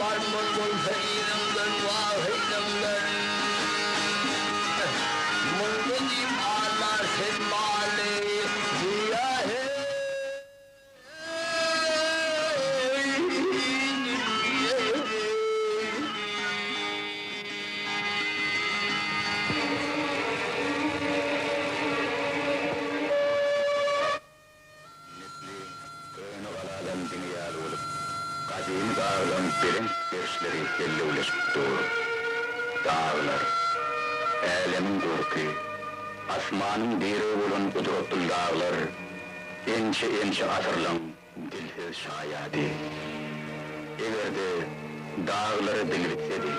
Barmaly bolsa yzyňdan, wah yzyňdan. Munda diýip aldar sen maly, Dünýä heý, dünýe heý. Minnetli köne galadan diňi ýaly bolup, gadymy daglaň belent gerişleri hellewleşip dur. Daglar, älemiň görki, asmanyň diregi bolan gudratly daglar ençe-ençe asyrlaň dilsiz şaýady. Eger-de daglara dil bitsedi,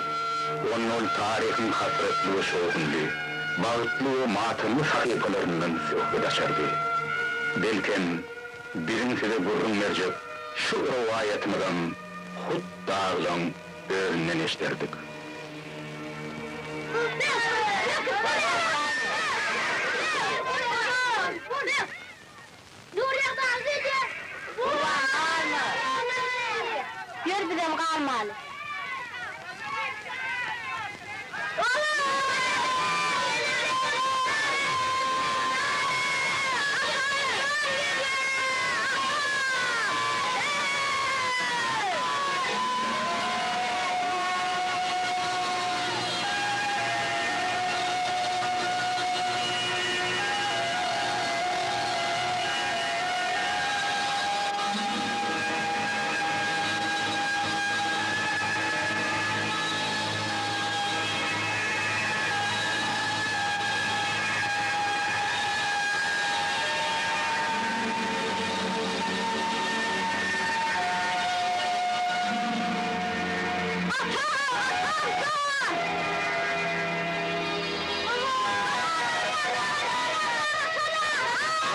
onda ol taryhyň hasratly we şowhunly, bagtly we matamly sahypalaryndan söhbet açardy. Belkem, biziň size gürrüň berjek şu rowaýatymyzam hut daglaň özünden eşderdik. Gurban galma. Ýör bizem galmaly.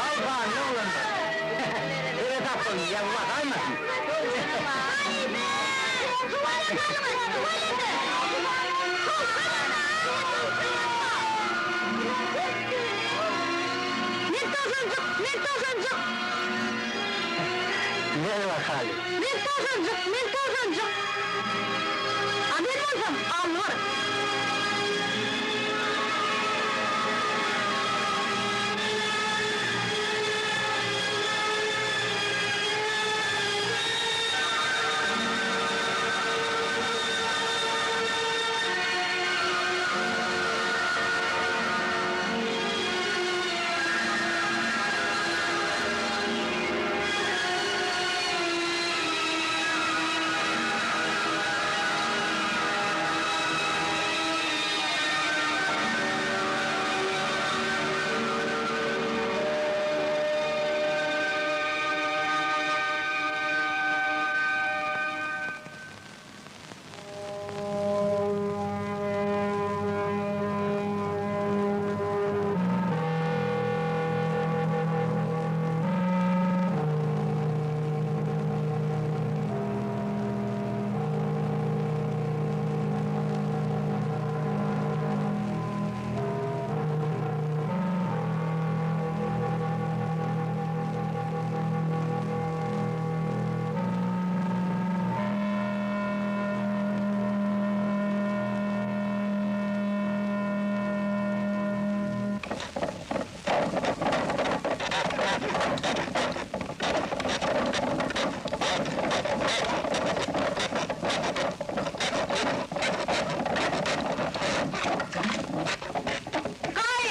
Galkanly oglanlar. Seresap boluň, ýagy basaýmasyn. Men towşanjyk, men towşanjyk. Gel bakaly. Men towşanjyk, men towşanjyk. A men bolsam, algyr. Gaý!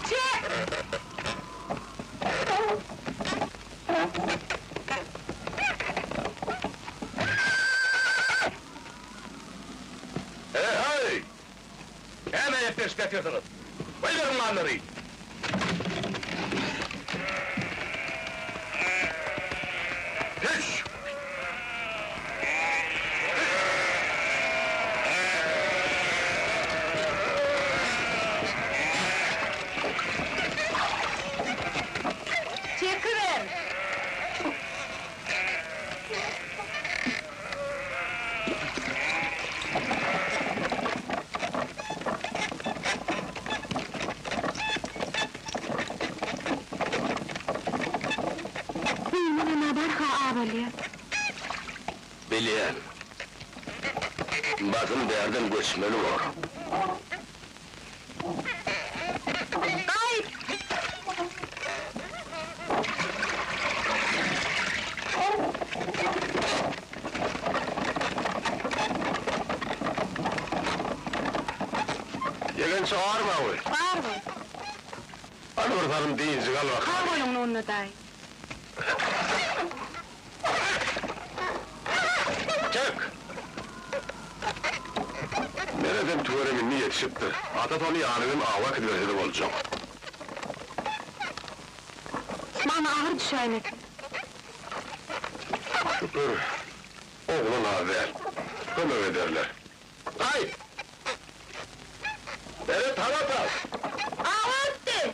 Çek! He-heý! Näme epleşip ýatyrsyňyz? Goýberiň mallary! Düş! Çekiber! Basym bärden göçmeli bor. Gaýt! Ýegençi barmy? Barmy. Hany bir salym dynjyk al bakaly. Sag boluň Nunna daýy. Çek! Meredem tüwerem indi ýetişipdir. Atasy ony ýany bilen awa äkidiberse-de boljak. Maňa agyr düşäýmesin. Şükür, oglan az däl. Kömek ederler. Gaýt! Meret halat al! Awa gitdi!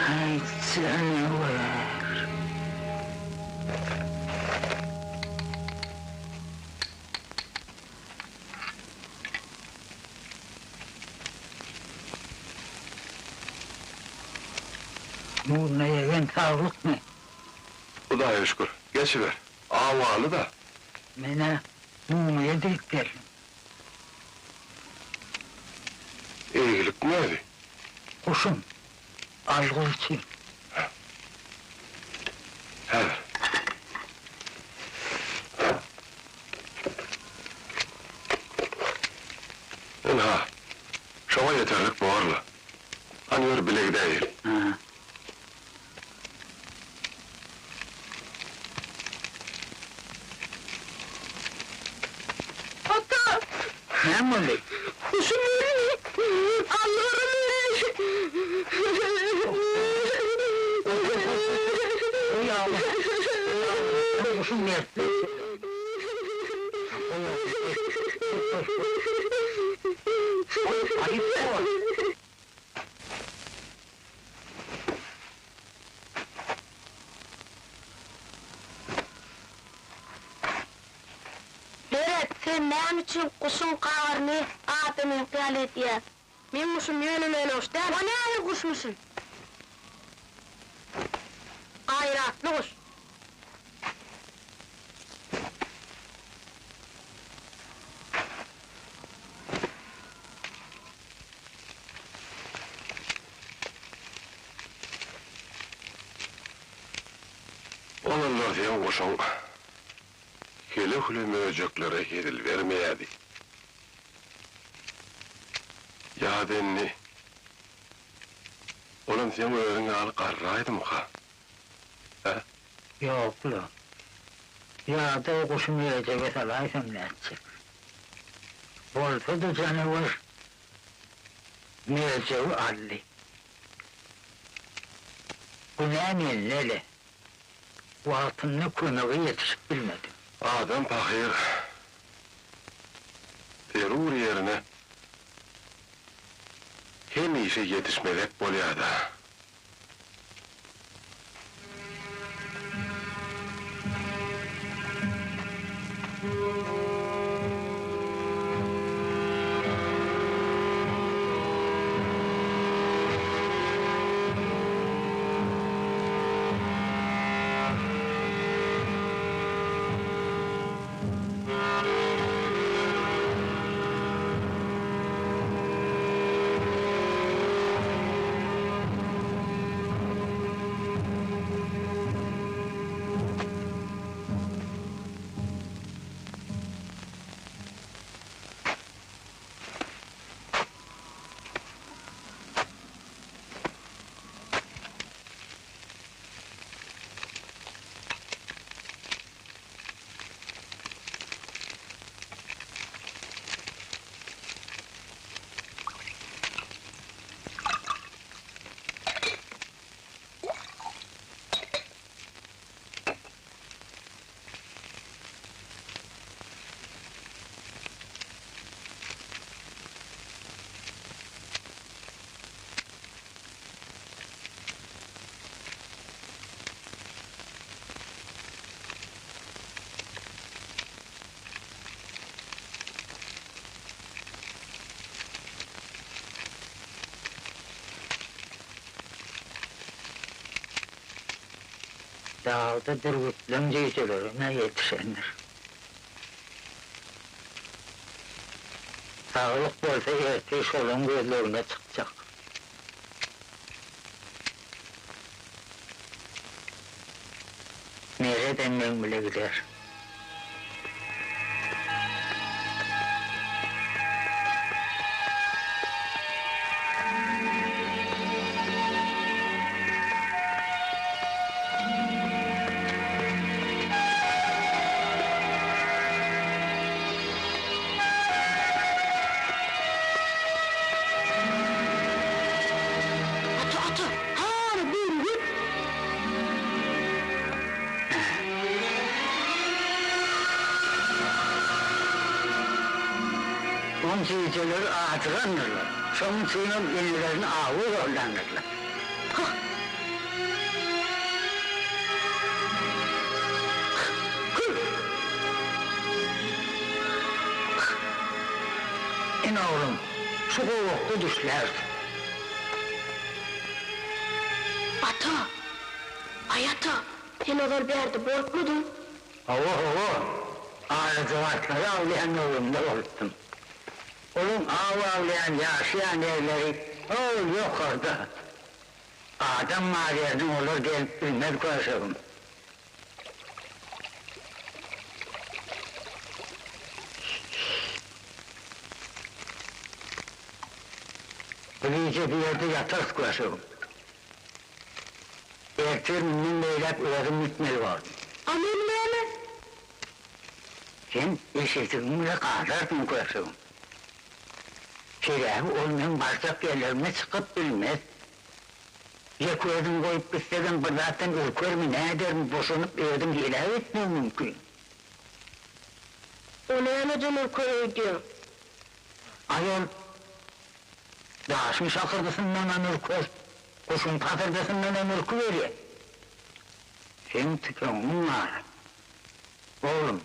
Aý, janawar! Nurna ýegen saglykmy? Hudaýa şükür, geçiber. Awaly-da. Men-ä mumyýa diýip geldim. Eýgilikmi özi? Guşum, algy üçin. Häzir. Ynha, şoňa ýeterlik borla. Hany ýör bile gidäýeli. Hä. Ata! Näme boldy? Guşum öldi! Algyrym öldi! Goý aglasyn. Guşum mertlik. Aýyp bor. Sen näme üçin guşuň gagyryny adamyňky ýaly edýäň? Meň guşum ýöne-möne guş däl. O nähili guşmuşyn? Gaýratly guş. Ozallar seň guşuň Hele-hüle möjeklere hezil bermeýärdi. Ýa-da indi olam seň özüň ýaly garraýdymyka? Hä? Ýok-la. Ýa-da o guşy möjege salaýsam nätjek? Bolsa-da janawar möjegi aldy. Günä mende-le. Wagtynda kömege ýetişip bilmedim. Adam pahyr zerur ýerine hemişe ýetişmezek bolýar-da. Dagda bürgütleň jüýjelerem-ä ýetişendir. Saglyk bolsa ertir şolaň gözlegine çykjak. Meredem meň bile gider. Ata, ata, hany bürgüt! Oň jüýjeleri ajygandyrlar. Şonuň üçinem enelerini awa ýollandyrlar. Pyh! Kül! Ine oglum, şu gowakda düşlärdi. Ata! Aý ata, sen ozal bärde bolupmydyň? Hawa, hawa, alyjy-gatlary awlaýan döwrümde bolupdym. Olaň aw awlaýan, ýaşaýan ýerleri hol ýokarda. Adam bar ýerine olar gelip bilmez köşegim. Bu gije bu ýerde ýatarys köşegim. Ertir mundan beýläk özüm gitmeli boldum. A men näme? Sen eşejigiň bile galarsyň köşegim. Sebäbi ol meň barjak ýerlerime çykyp bilmez. Ýeke özümi goýup gitsegem bir zatdan ürkermi, nädermi, boşanyp özümi heläk etmegim mümkin. O nämeden ürker öýdýäň? Aýol, daşyň şakyrdysyndanam ürker, guşuň pasyrdysyndanam ürküberýär. Seň tüpeňiň bar. Oglum,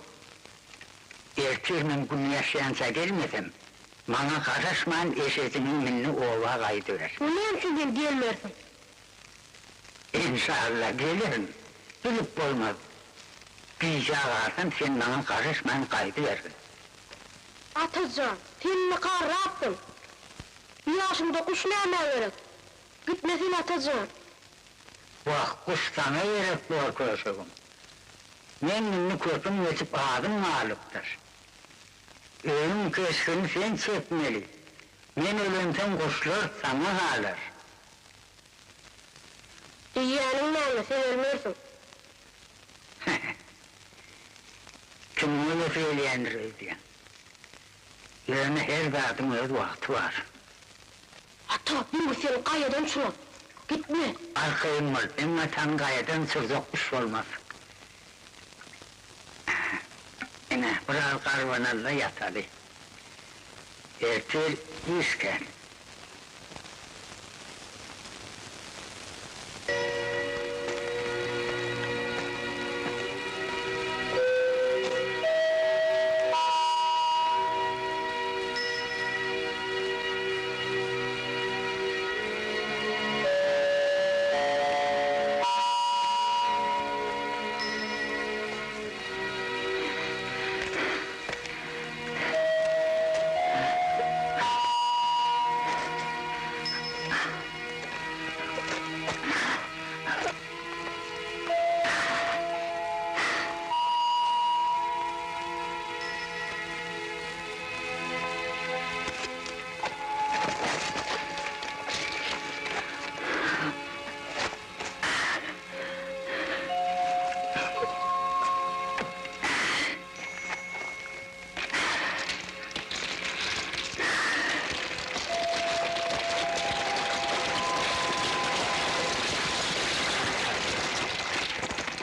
Ertir men Gün ýaşýança gelmesem, maňa garaşman eşejiňi mindi oba gaýdyber. O näme üçin sen gelmersiň? Enşalla gelerin. Bilip bolmaz. Gijä galsam sen maňa garaşman gaýdybergin. Atajan, sen indi garrapsyň. Bu ýaşyňda guş nämä gerek? Gitme sen Atajan. Wah, guş saňa gerek bor köşegim. Men indi köpüň geçip azym galypdyr. Öýüň keşgini sen çekmeli. Men ölemsoň guşlar saňa galar. Diýýäniň näme, sen ölmersiň. Kimiň ölesi gelýändir öýdýäň. Ýöne her zadyň öz wagty bar. Ata, bu gün seni gaýadan uçurar. Gitme! Arkaýyn bol, meň atam gaýadan uçurjak guş bolmaz. Ine, biraz garbanaly-da ýataly. Ertir iş kän.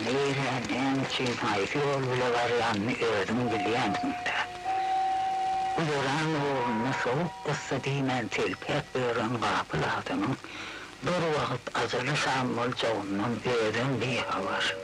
Nirä, näme üçin, haýsy ýol bile barýanyny özüň bilýänsiň-dä. Güzeran ugrunda sowuk-yssy diýmän selpäp ýören gapyl adamyň Bir wagt ajaly şam boljagyndan özem bihabar.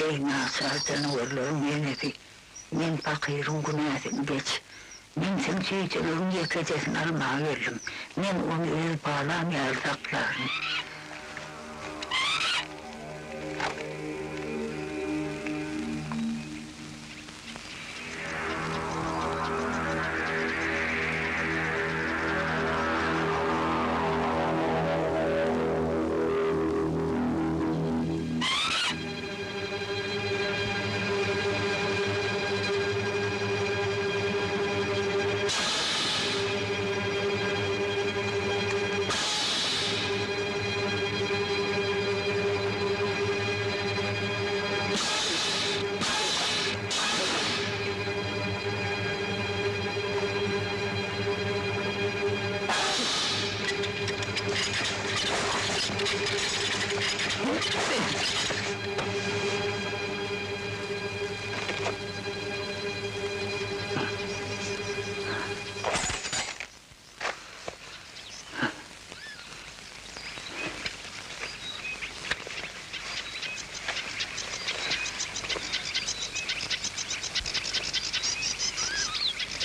Eý, naçar janawarlaryň enesi, men pakyryň günäsini geç. Men seň çüýjeleriň ýekejesini almaga geldim. Men ony öz balam ýaly saklaryn.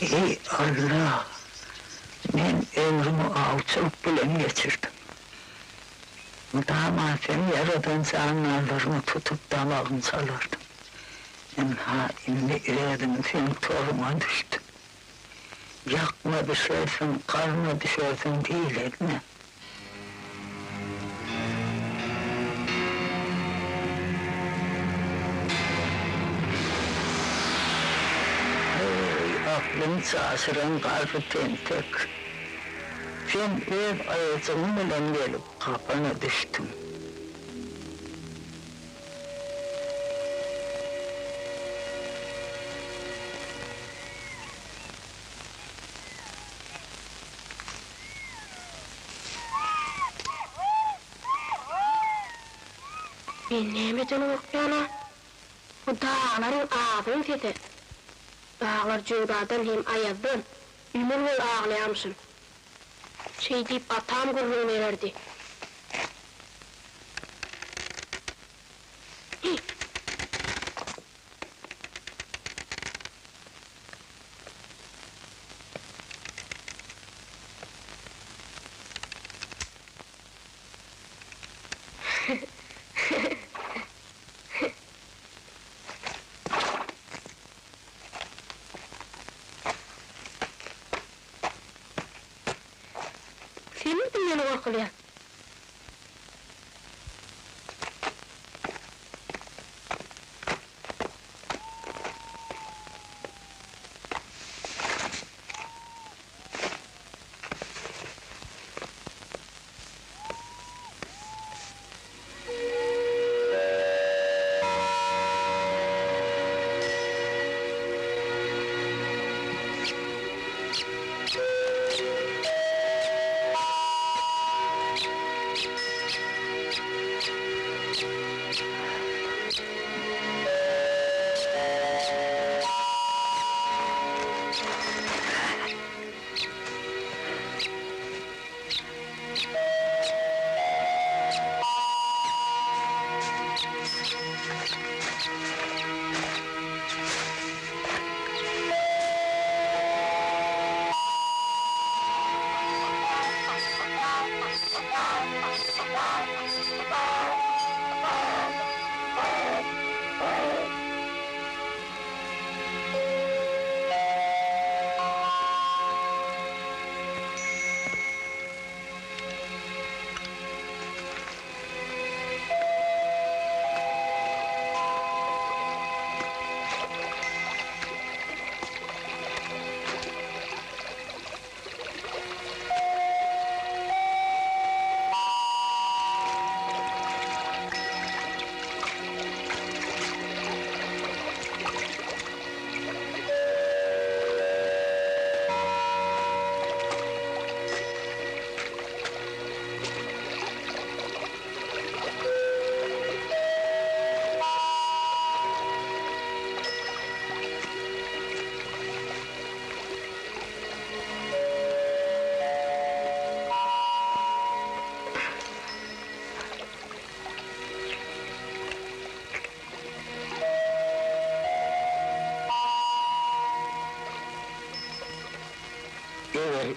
Eý, Alla! Men ömrümi awçylyk bilen geçirdim. Mydama Seň ýaradan jandarlaryňy tutup damagyny çalardym. Ynha, indi özüm seň toruňa düşdüm. Ýakma düşersiň, garma düşersiň diýlenine. Eý, aklyň çaşyran garry tentek! Sen öz aýajygyň bilen gelip gapana düşdüň. Men nämeden gorkýan-a? Bu daglaryň agyň sesi. Daglar jöwzadan hem aýazdan ömür boýy aglaýarmyşyn. Şeý diýip atam gürrüň bererdi. Hi! Senmidiň meni gorkuzýan?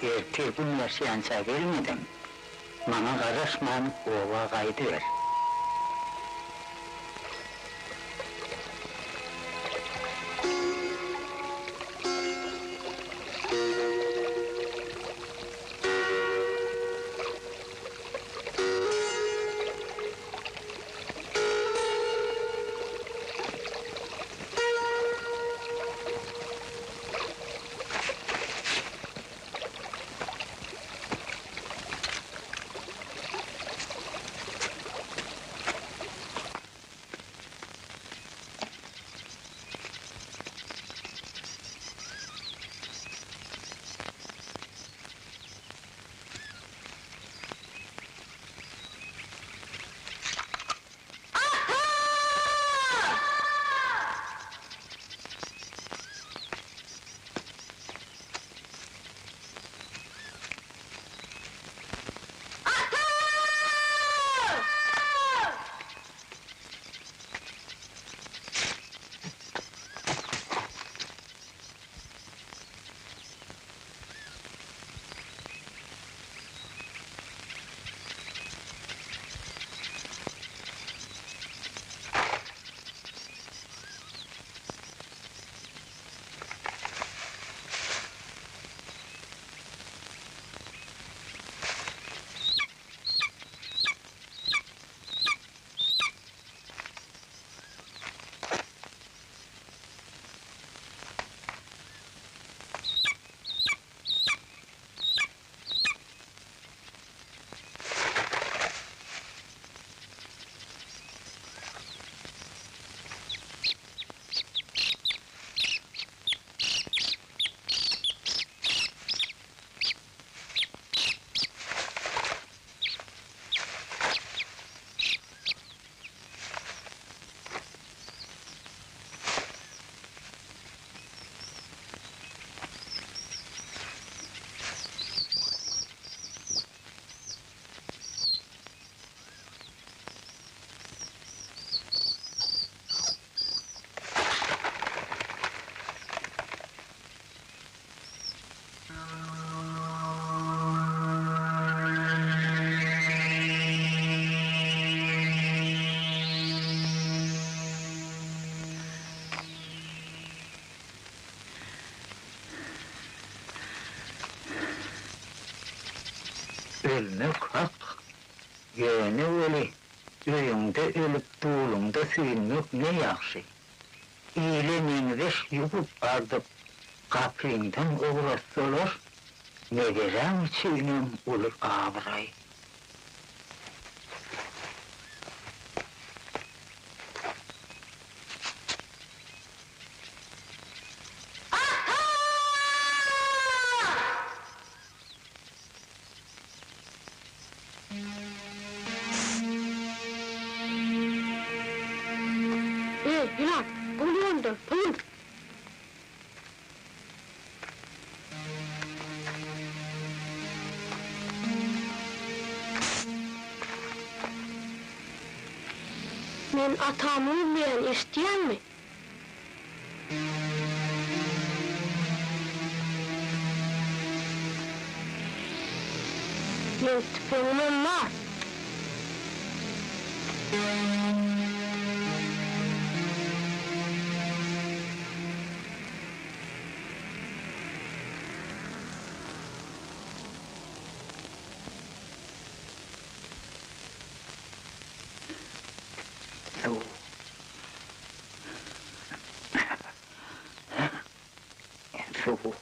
ertir Gün ýaşýança gelmeseň, maňa garaşman oba gaýdyber. Ölmek hak, ýöne weli öýüňde ölüp duluňda süýnmek ne ýagşy. Ile meňzeş ýuwup-ardyp gapyňdan ugratsalar, neberäň üçinem uly abraý. Eý, ýylan, bul ýoldan, bul! Men atamy gözleýän, eşitýäňmi? Meň tüpeňimem bar. Suw. Suw.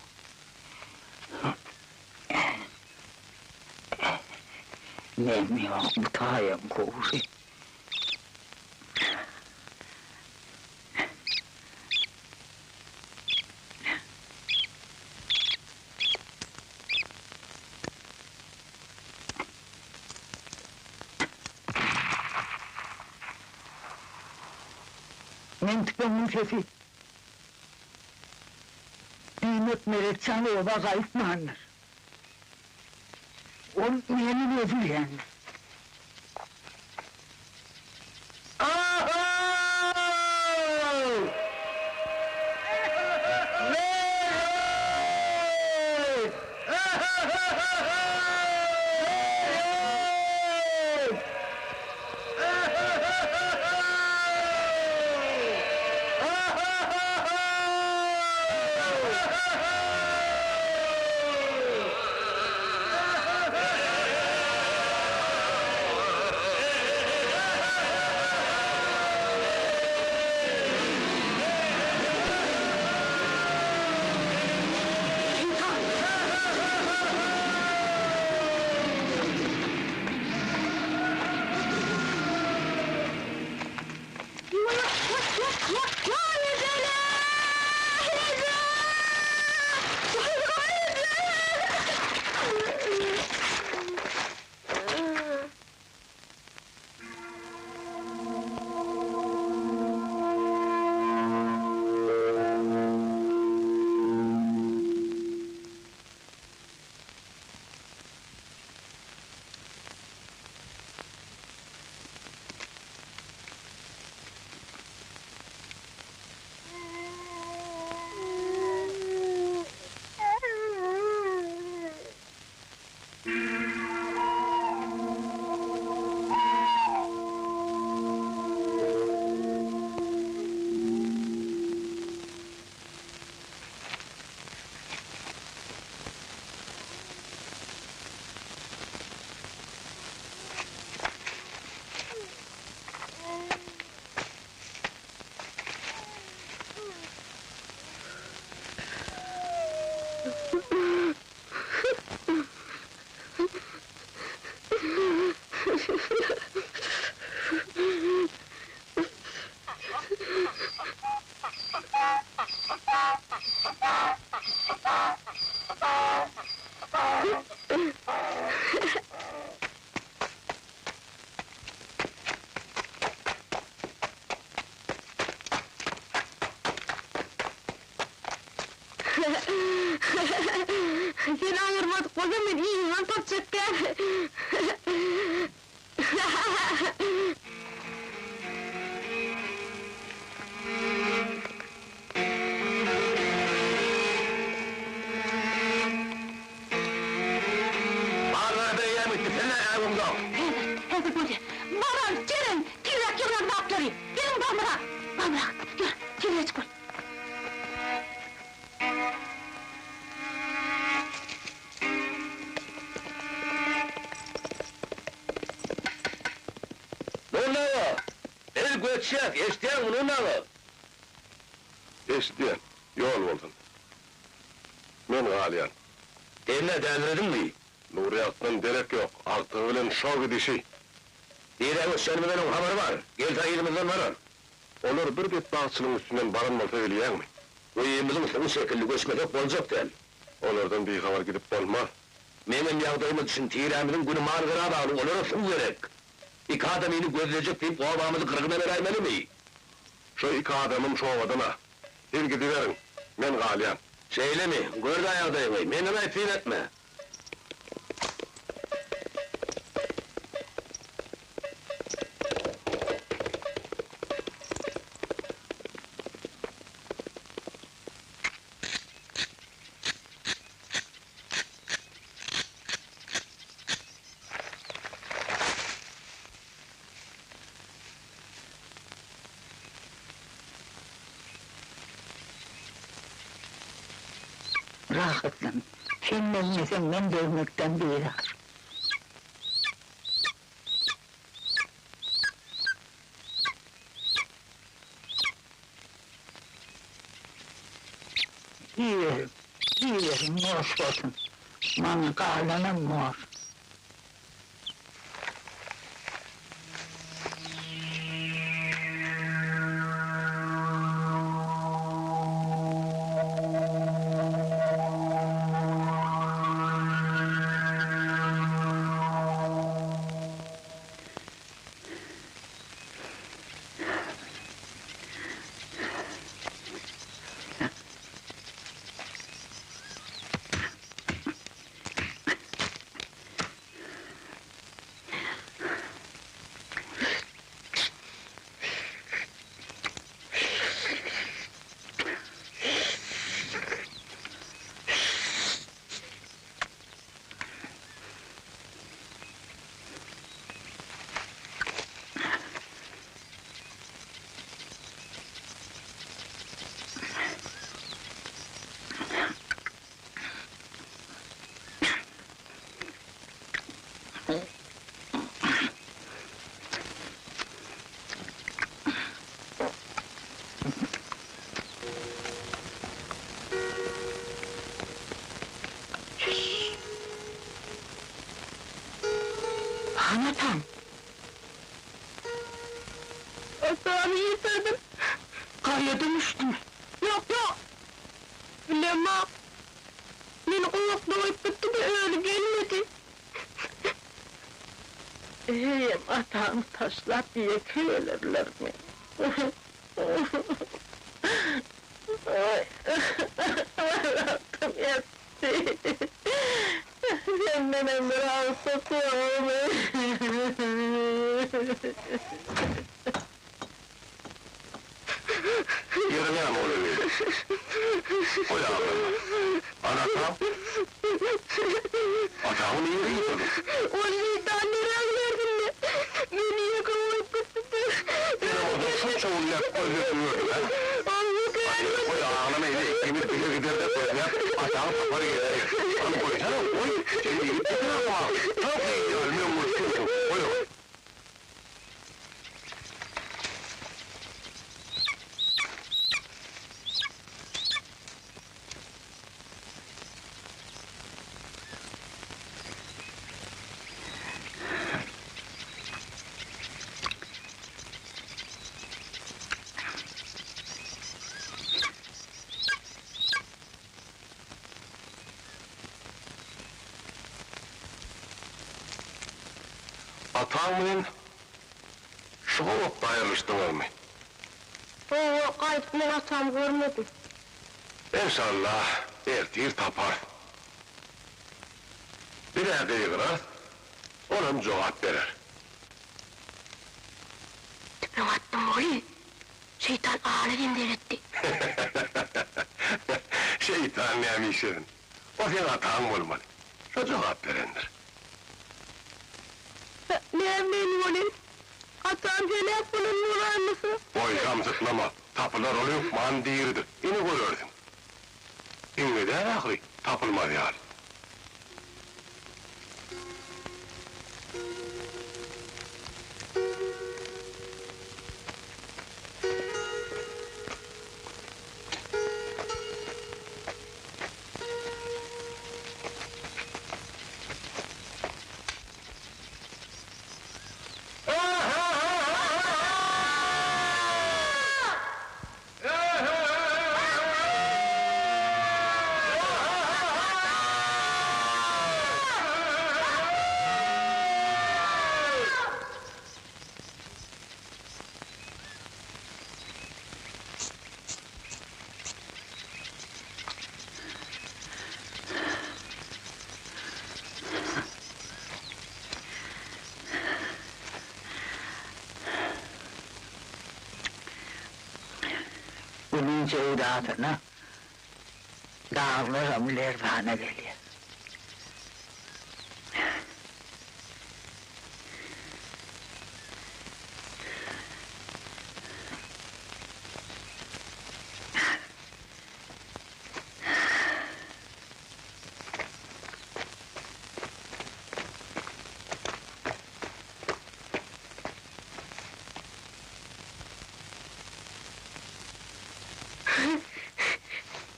Nem ýok, bu taýam gowusy. Men tüpeňiň sesi. Diýmek Meretjan oba gaýtmandyr. Ol meni gözleýändir. Sen aýyrmadyk bolsaň men yzyndan tapjak däl. Bazara beýem gitdi, sen näme äwüňzok? Häzir, häzir bolýa. Baran, Jeren, tizräk ýygnaň zatlary. Geliň bamyrak, bamyrak, ýör, tizräjik bol. Nurly aga, biz göçýäs, eşidýäňmi Nurly aga? Eşidýän, ýol bolsun. Men galýan. Sen-ä dälirediňmi? Nurýagtdan derek ýok, agtygy bilen şo gidişi. Nirä göçýänimizden oň habary bar, gelse yzymyzdan barar. Olar bir betbagtçylygyň üstünden baran bolsa bilýäňmi? Guýymyzyň suwy şekilli göçmesek boljak däl. Olardan bihabar gidip bolmaz. Meňem ýagdaýyma düşün, tirämiziň güni mal-gyra bagly, olara suw gerek. Iki adamyny gözlejek diýip obamyzy gyrgyna beräýmelimi? Şo iki adamym şobadan-a. Siz gidiberiň, men galýan. Şeýlemi? Gör-dä ýagdaýyňy, menden aýyp-syp etme. Rahatlan. Sen degmeseň, men degmekden bizar. Iýerin, iýerin, noş bolsun. Maňa galanam bor. Han atam. Atamy ýitirdim. Gaýa dönüşdümi? Ýok, ýok. Bilemok. Meni gowakda goýup gitdi-de, özi gelmedi. Heýem atamy taşlap ýeke gelerlermi? Atam ýatdy. Sendenem bir agsak ýokmy? Ýeri näme ol öýde? Goý aglama. Ana atam? Ataňy nirä ýitirdiň? Ol şeýtan nirä gidersin-le? Meni ýeke goýup gitdi-de. Senem bolsa şunça günläp gözläp ýördüň-ä? Goý aglama indi ikimiz bile gider-de gözläp ataňy tapar geleris. Hany goýsana, goý, sen ýigit ýigit-ä. Çok ýigit ýaly möňňürip dursuň, goý ony. Ataň bilen şu gowakda aýrylyşdyňyzmy? Hawa, gaýdyp men atamy görmedim. Enşalla, ertir taparys. Bir-ä gygyrarys, olam jogap berer. Tüpeň atdym welin, şeýtan ala zenzele etdi. Şeýtan näme iş edin? O seň ataň bolmaly. Şo jogap berendir. Näme men welin, atam heläk bolan bolaýmasa? Goý, samsyklama, tapylar, ol hökman diridir, ine görersiň. Iňňe däl ahyry, tapylmaz ýaly. Günüň jöwzasyna daglaram lerzana gelýär.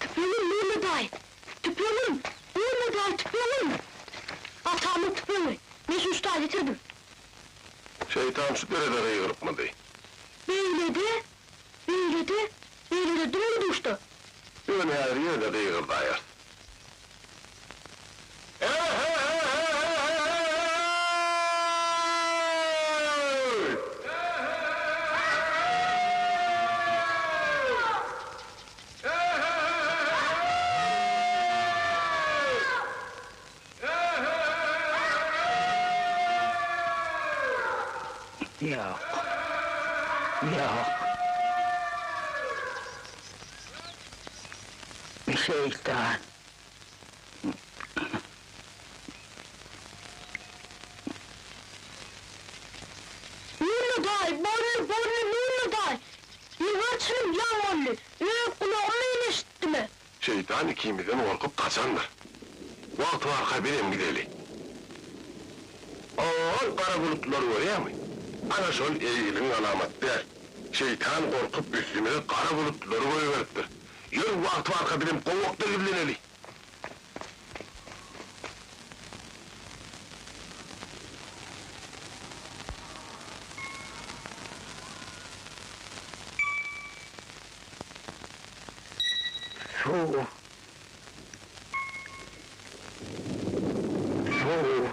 Tüpeňim Nurly daýy! Tüpeňim! Nurly daýy, tüpeňim! Atamyň tüpeňi! Men şuny şu taýda ýitirdim. Şeýtan şu derede gygyrypmydy? Beýlede, beýlede, beýlede dumly-duşda. Ýöne häzir ýene-de gygyrdaýarys. Ýok. Ýok. Şeýtan. Nurly daýy, boldy, boldy, Nurly daýy! Ýygar çynym ýaň boldy, öz gulagym bilen eşitdim-ä. Şeýtan ikimizden gorkup gaçandyr. Wagt barka bizem gideli. Ol gara bulutlary görýäňmi? Ana şol eýgiligiň alamaty däl. Şeýtan gorkup üstümize gara bulutlary goýberipdir. Ýör wagt barka bizem gowakda gizleneli. Suw. Suw.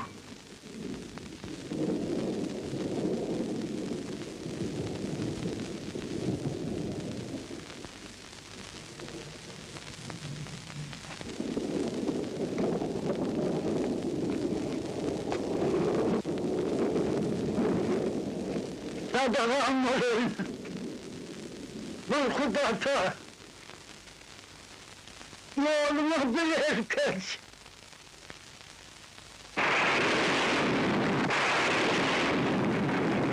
Sadagam bolsun. Burkut ata. Ýoluňa bir erkeç.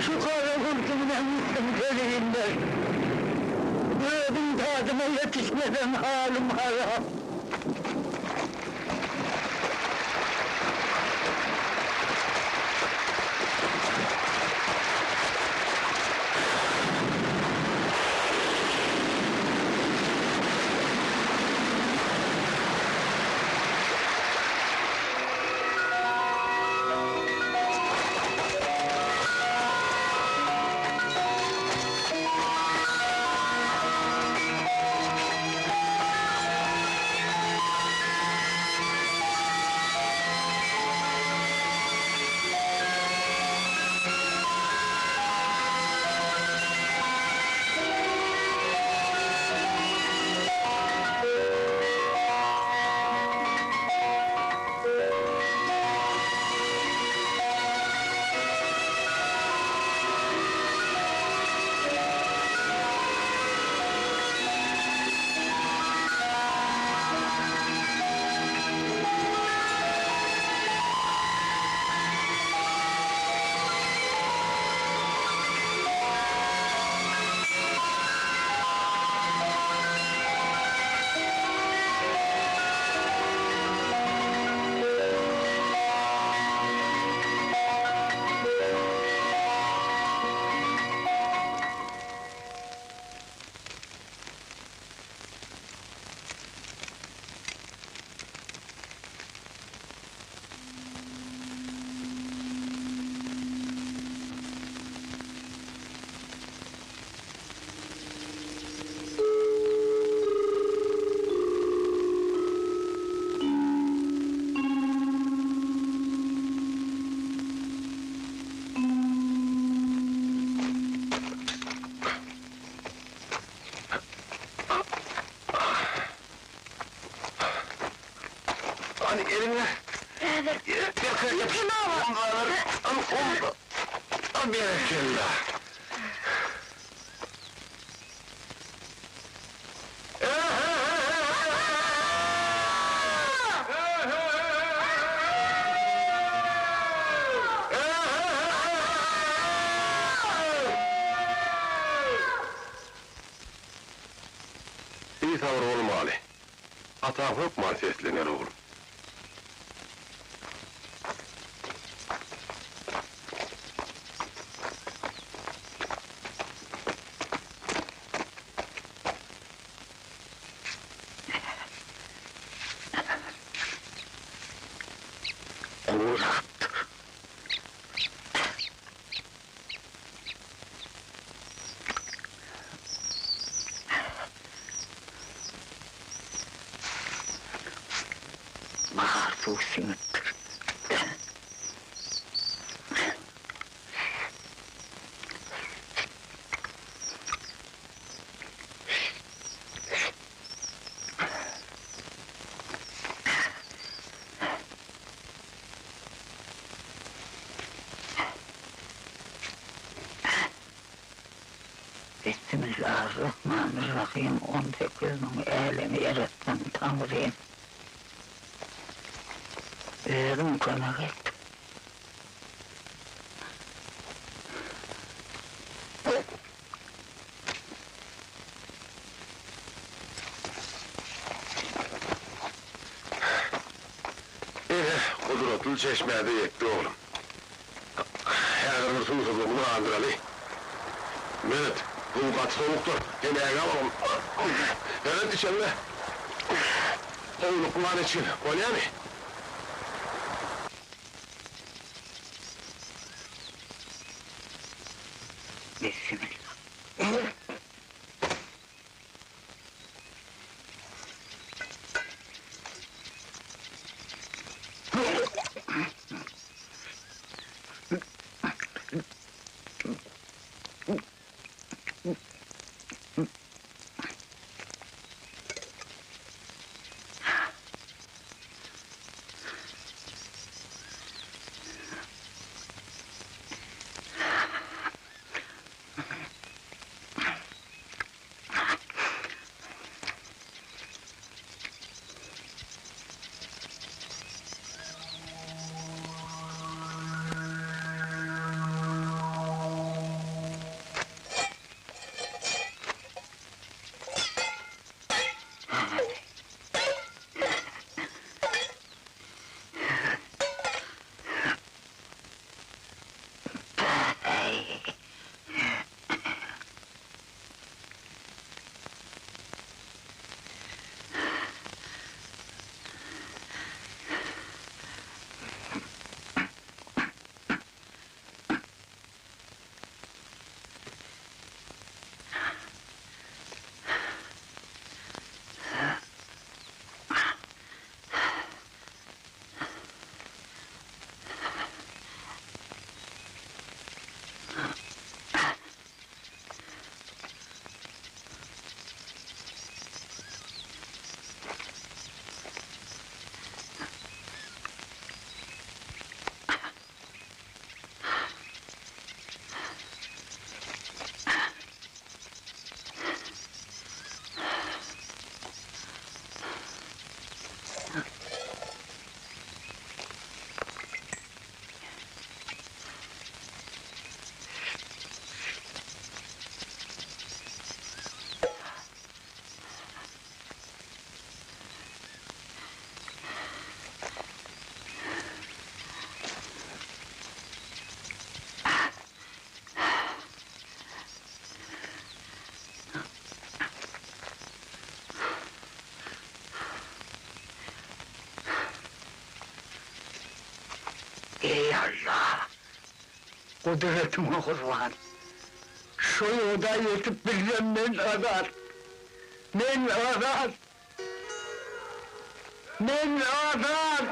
Şu gara gurty bilen gitdim keliginden. Özüm dadyma ýetişmesem halym harap. Berekella! Bisabyr bolmaly. Ataň hökman seslener, oglum. Gurapdyr. Bahar suw siňipdir. Bismillarrahmanirrahim, 18 müň älemi ýaratdan Taňrym. Özüň kömek et. Ine, gudratly çeşmä-de ýetdi, oglum. Häzir bir suwsuzlygymyzy gandyraly. Meret, suw gaty sowukdyr, sen ägä bol. Meret, içeňde howlukman içgin, bolýamy? Bismillah. Eý Allah! Gudratyňa gurban! Şu ýoda ýetip bilsem men azat! Men azat! Men azat!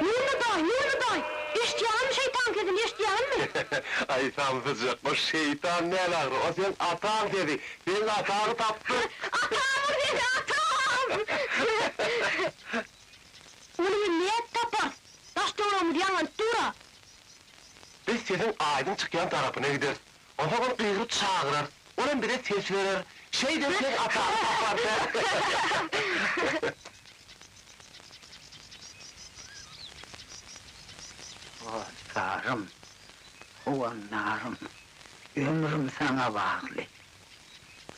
Nurly daýy, Nurly daýy! sesini eşidýäňizmi? Aý samsyjak, o şeýtan däl ahry, o seň ataň sesi, seň ataňy tapdyk! Atamyň sesi, atam! Ony biz nädip taparys? Daş-töweregimiz ýaňlanyp dur-a! Biz sesiň aýdyň çykýan tarapyna gideris. Onsoň ol gygyryp çagyrar. Olam bize ses berer. Şeýdip sen ataňy taparsyň. Hossarym, howandarym, ömrüm saňa bagly.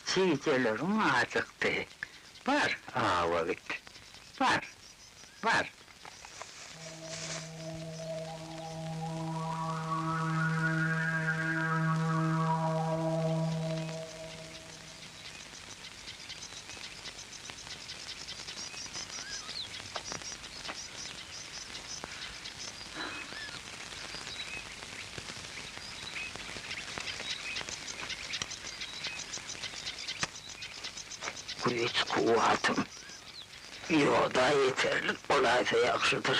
Jijelerim ajykdy. Bar, awa git. Bar, bar. Güýç-kuwwatym Ýoda ýeterlik bolaýsa ýagşydyr.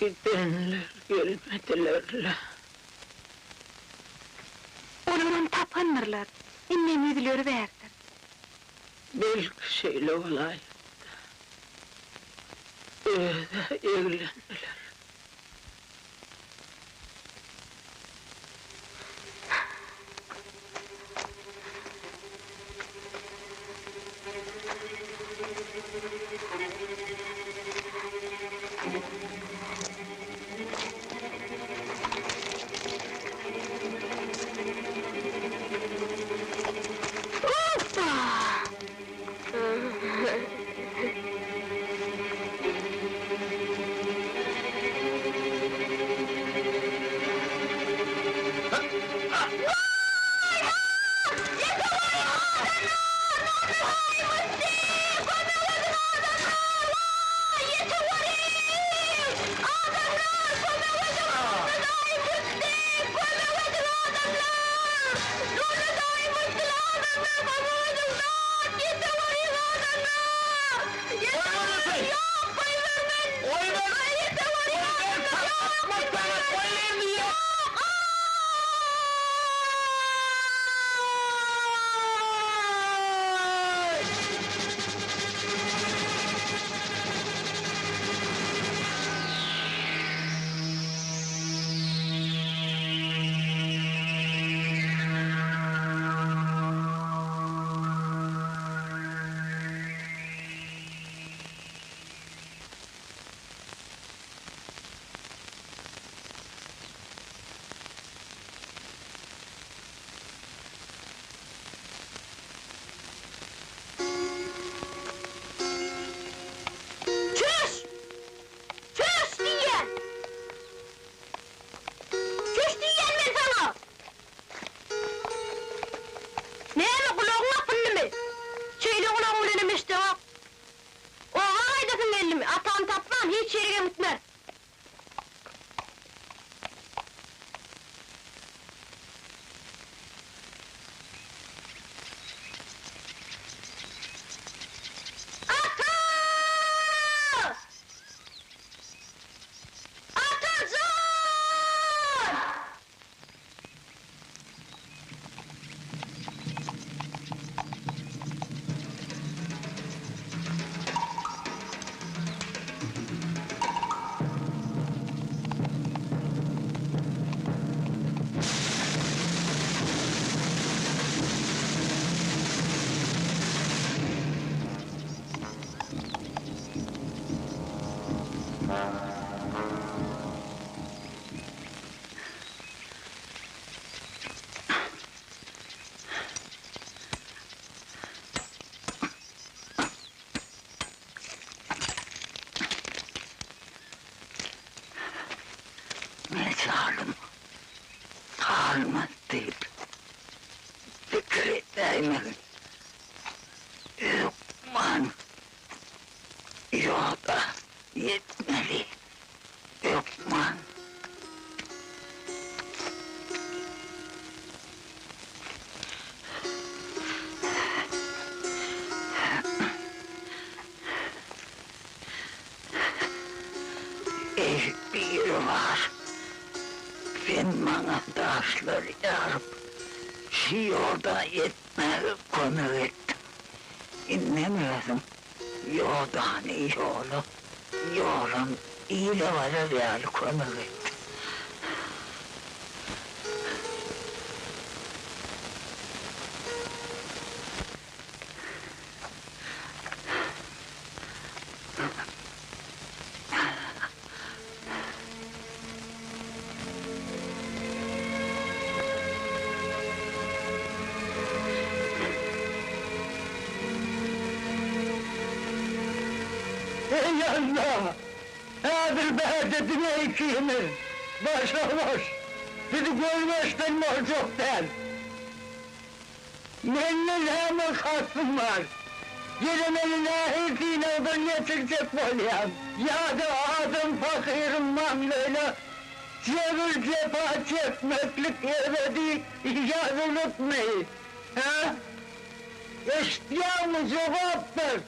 Gidenler gelmediler-le. Olaram tapandyrlar. Indem ýüzleri bärdir. Belki şeýle bolaýypdy. Öz-ä eglendiler. Hoppa! Çüş! Çüş diýýän! Çüş diýýän men saňa! Näme gulagyň gapyldymy? Şeýle gulagyň bilenem eşdeňok. Oba gaýdasyň geldimi? Atany tapman, hiç ýerigem gitmeris. Ata! Ata jan! Mejalym galmaz diýip pikir edäýmegin. Hökman ýoda ýetmeli. Hökman. Eý, Biribar, sen maňa daşlary ýaryp, şu ýoda ýetmäge kömek etdiň. Indem özüň ýodany ýola, ýolam ile barar ýaly kömek et. Eý Alla! Häzir bärde diňe ikimiz, başa-baş. Bizi görmeşden boljak däl. Mende näme kasdyň bar? Gelemeli nähili synagdan geçirjek bolýaň? Ýa-da adam pahyryň maňlaýyna jebir-jepa çekmeklik ebedi ýazylypmy? Hä? Eşitýäňmi, jogap ber!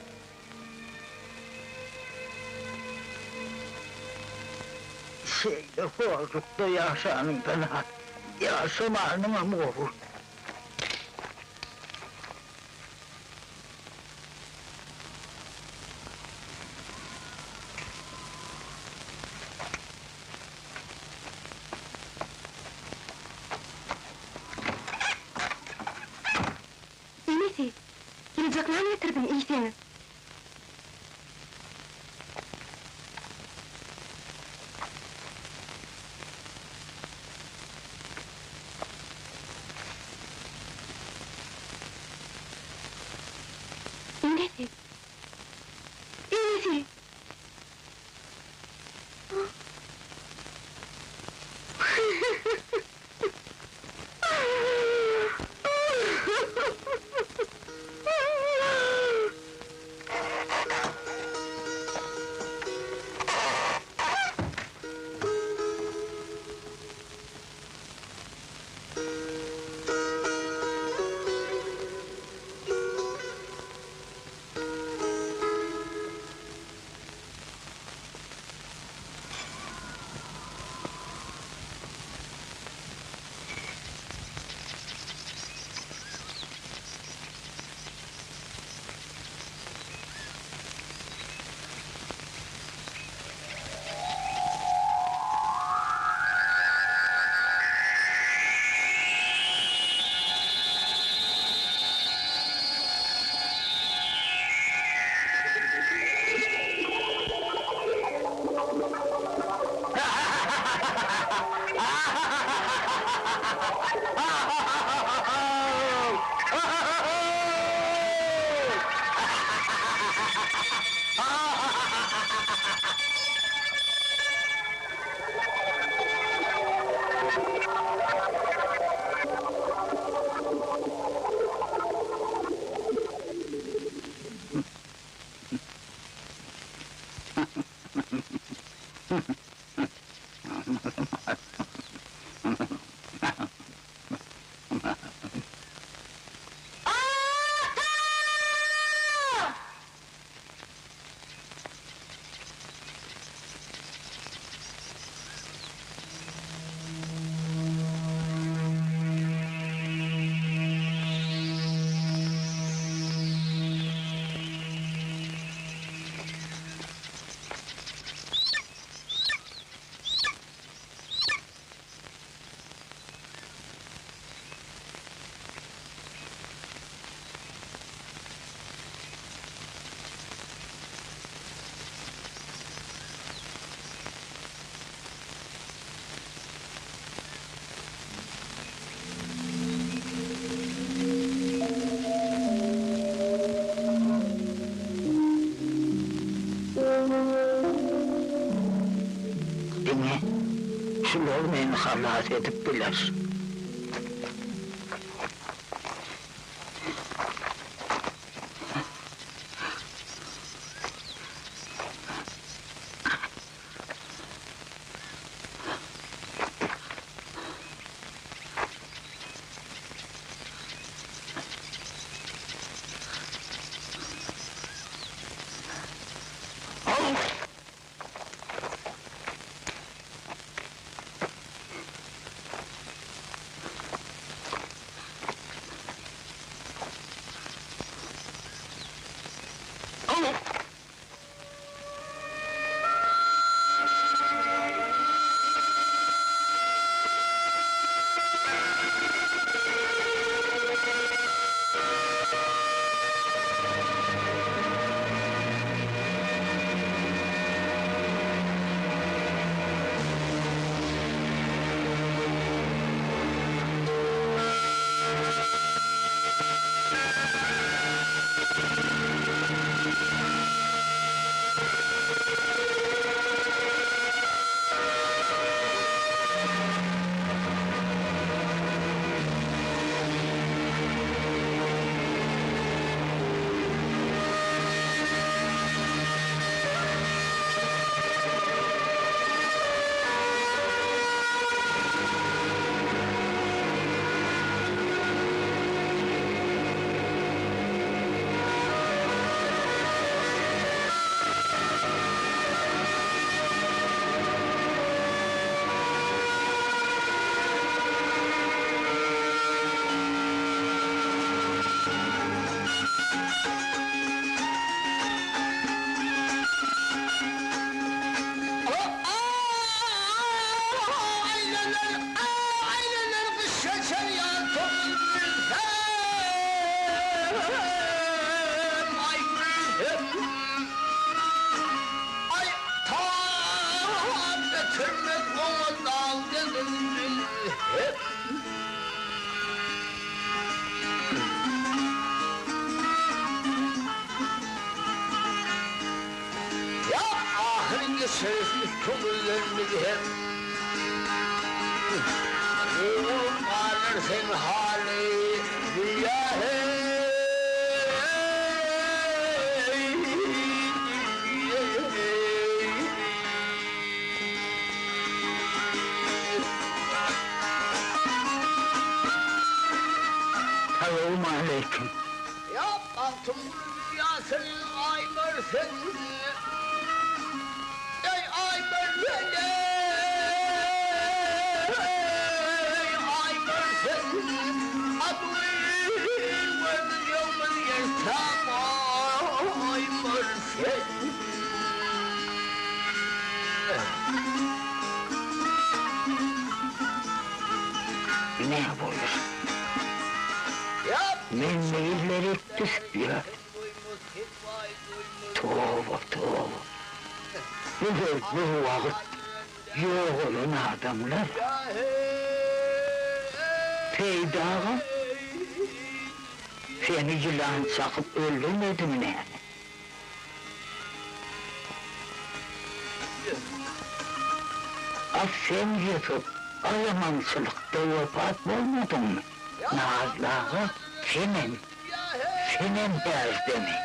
Şeýle horlukda ýaşanyňdan-a ýaşamanyňam gowy. Enesi, ýyljak nan getirdim, iýseňiz. Enesi! Enesi! Şular meni halas edip biler. Salowmaleýkim. Ne bolur? Men meýillerik düşüp ýör. Toba, toba. Bu bu wagt ýok olan adamlar. Peýdaga seni ýylan çakyp öldürmedimi näme? A sen Ýusup, alamançylykda wepat bolmadyňmy? Nazly aga, senem, senem bärdemi?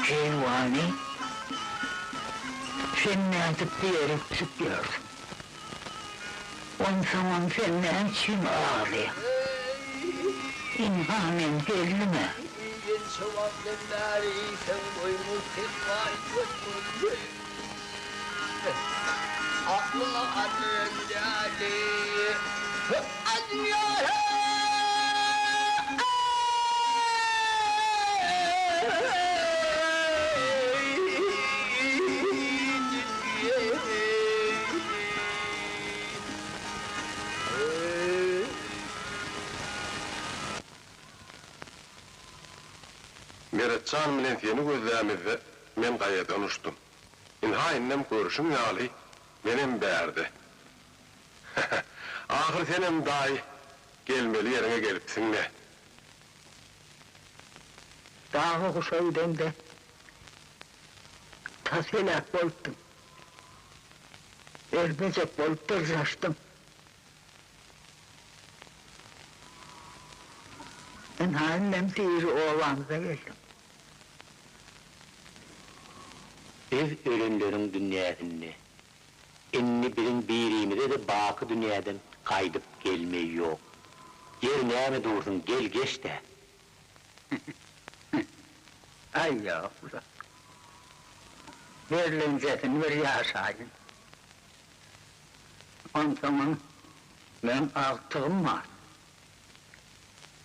Keýwany, sen nädip bu ýere düşüp ýörsüň? Onsoňam sen näme üçin aglaýaň? Ynha men geldim-ä. Meretjan bilen seni gözlämizde men gaýadan uçdum. Ynha indem görşüň ýaly menem bärde. Ahyr senem daýy, gelmeli ýeriňe gelipsiň-le. Daga guşa gidemde tas heläk bolupdym. Ölmejek bolup dyrjaşdym. Ynha indem diri obamyza geldim. Biz ölenleriň dünýäsinde. Indi biziň birimize-de baky dünýäden gaýdyp gelme ýok. Ýer näme dursuň, gel geç-dä. Aý ýok-la. Berlenjesini bir ýaşaýyn. Onsoňam meň agtygym bar.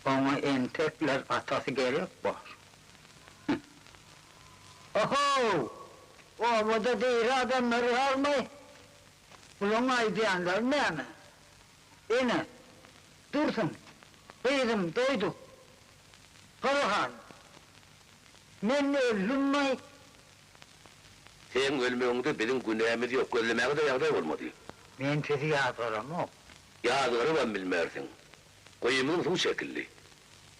Oňa entekler atasy gerek bor. Ohow! Obada diri adamlar galmaý. Bulaň aýdýanlary näme? Ene, Dursun, gyzym, doýduk. Garahan, Men öldümmi? Seň ölmegiňde biziň günämiz ýok, gözlemäge-de ýagdaý bolmady. Men sizi ýazgaramok. Ýazgarybam bilmersiň. Guýymyzyň suwy çekildi.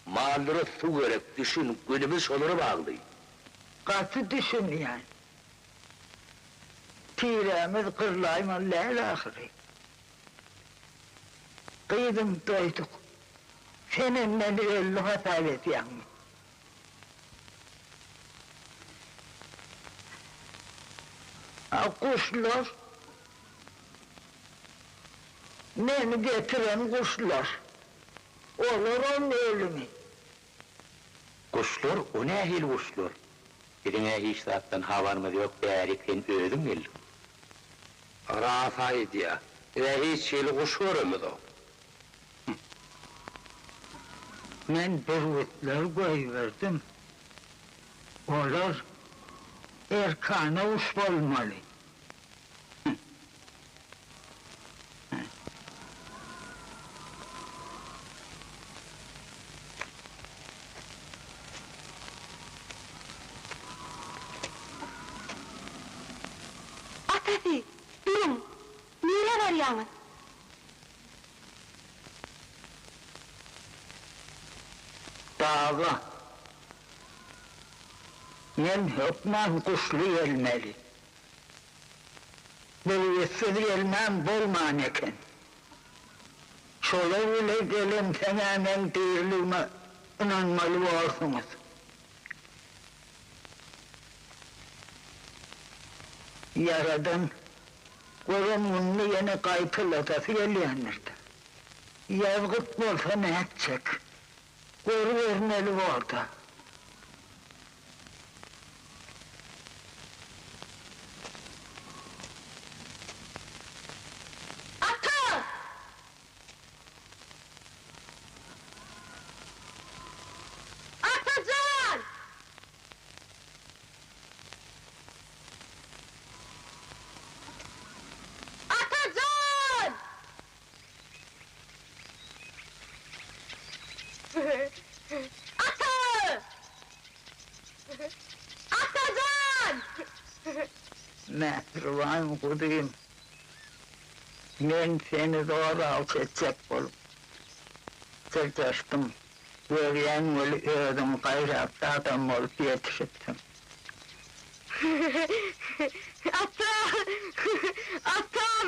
Mallara suw gerek, düşün, günümiz şolara bagly. Gaty düşünýän. Tirämiz gyrlaýmaly däl ahyry. Gyzym, doýduk. Senem meni öldi hasap edýäňmi? A guşlar? Meni getiren guşlar. Olaram ölümi. Guşlar, o nähili guşlar? Biziň-ä hiç zatdan habarymyz ýok, bärik sen özüň geldiň. Ras aýdýa, biz-ä hiç hili guş göremizok. Men bürgütleri goýberdim. Olar erkana guş bolmaly. Atasy, duruň! Nirä barýaňyz? Daga. Men hökman guşly gelmeli. Bürgütsiz gelmän bolman eken. Şolar bile gelemseň-ä meň diriligime ynanmaly borsuňyz. Ýaradan gören gününi ýene gaýtaladasy gelýändir-dä. Ýazgyt bolsa nätjek? Görübermeli bor-da. Ata! Ata jan! Ata jan! Ata! Ata jan! Mähriban guzym, men seni zoralçy etjek bolup dyrjaşdym. Görýän weli özüň gaýratly adam bolup ýetişipsiň. Ata! Atam!